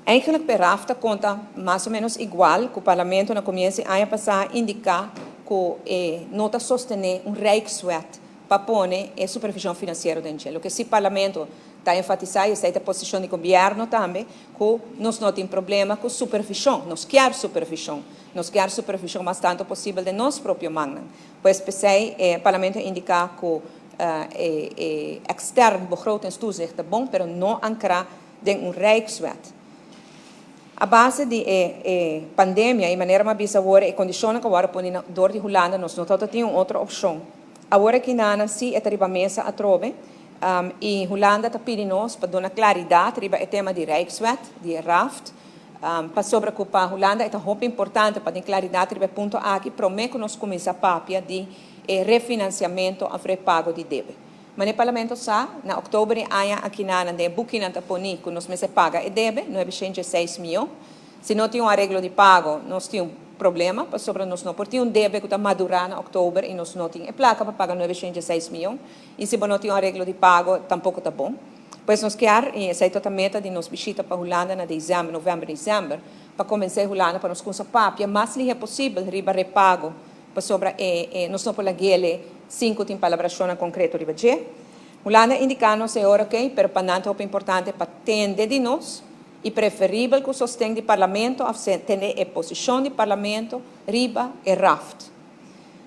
Eigenlijk pa RAFT konta mas o ménos igual ku parlamento na komienso aña pasá a indiká ku no ta sostené un rijkswet pa pone e supervishon finansiero den. Loke si parlamento ta enfatisá, i esei ta e posishon di gobièrnu tambe, ku nos no tin problema ku supervishon, nos ke supervishon, nos ke supervishon mas tantu posibel den nos propio man. Pues p'esei, parlamento a indiká ku extern begrotingstoezicht ta bon, pero no ankrá den un rijkswet. A base di pandemia i manera m'a bisa awor e kondishon ku awor pone dor di Hulanda, nos no tin otro opshon. Awor akinan si e ta riba mesa atrobe i Hulanda ta pidi nos pa duna klaridat riba e tema di rijkswet, di RAFT, pasobra ku pa Hulanda ta hopi importante pa tin klaridat riba e punto aki, promé ku nos kuminsá papia di refinanciamento òf repago di debe. Mas e parlamento sa, na òktober aña akinan den bukinan ta poni ku nos mester paga e debe, 906 mion. Si no tin un areglo di pago, nos tin un problema, pasobra nos no por tin un debe ku ta madurá na òktober i nos no tin e plaka pa paga 906 mion. I si no tin un areglo di pago, tampoko ta bon. Pues nos ke, i esei ta e meta di nos bishita pa Hulanda na desèmber, novèmber, desèmber, pa konvensé Hulanda pa nos kuminsá papia mas lihé posibel riba repago, pasobra nos no por lag'é sin ku tin palabrashon konkreto riba dje. Hulanda a indiká nos awor, ok, pero pa nan ta importante pa tende di nos i preferibel ku sosten di parlamento, òf tende e posishon di parlamento riba e RAFT.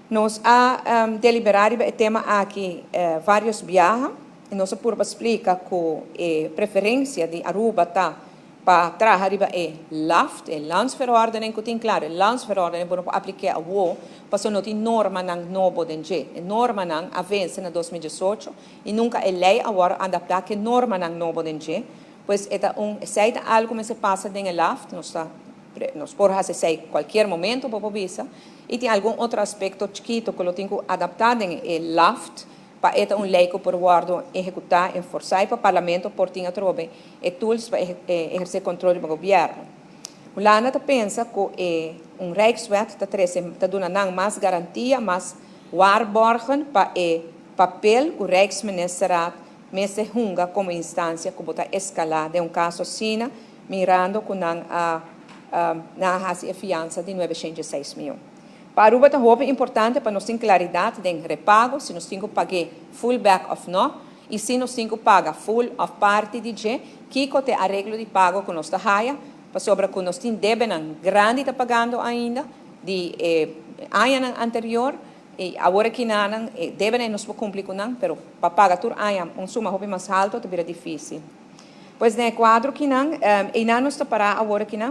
Nos a deliberá riba e tema aki vários biaha i nos a purba splika ku e preferensia di Aruba ta pa traha riba e LAFT, e landsverordening, ku tin klaro, e landsverordening por apliká awor, paso no tin normanan nobo den dje. E normanan a vense na 2018 i nunka e lei a adaptá ku normanan nobo den dje. Pues esei ta algu ku ta pasa den e LAFT, nos por hasi esei kualke momento pa bisa, i tin algun otro aspekto chikitu ku lo tin ku adaptá den e LAFT, pa e ta un lei ku por wòrdu ehekutá i forsá pa parlamento por tin atrobe e tools pa ehersé kontrol di gobièrnu. Hulanda ta pensa ku un rijkswet ta trese ta duna nan mas garantia, mas waarborgen pa e papel ku Rijksministerraad mester hunga komo instansia ku ta eskalá den un kaso asina, mirando ku nan a nan a hasi e fiansa di 906 mion. Pa Aruba ta hopi importante pa nos tin klaridat den repago, si nos tin ku paga full back òf no, i si nos tin ku paga full òf parti di dje, kiko ta e areglo di pago ku nos ta haya, pasobra ku nos tin debenan grandi ta pagando ainda, di aña anterior, i awor akinan debenan nos por kumpli ku nan, pero pa paga tur aña un suma hopi mas haltu, ta bira difísil. Pues den e kuadro akinan, i nos ta para awor akinan.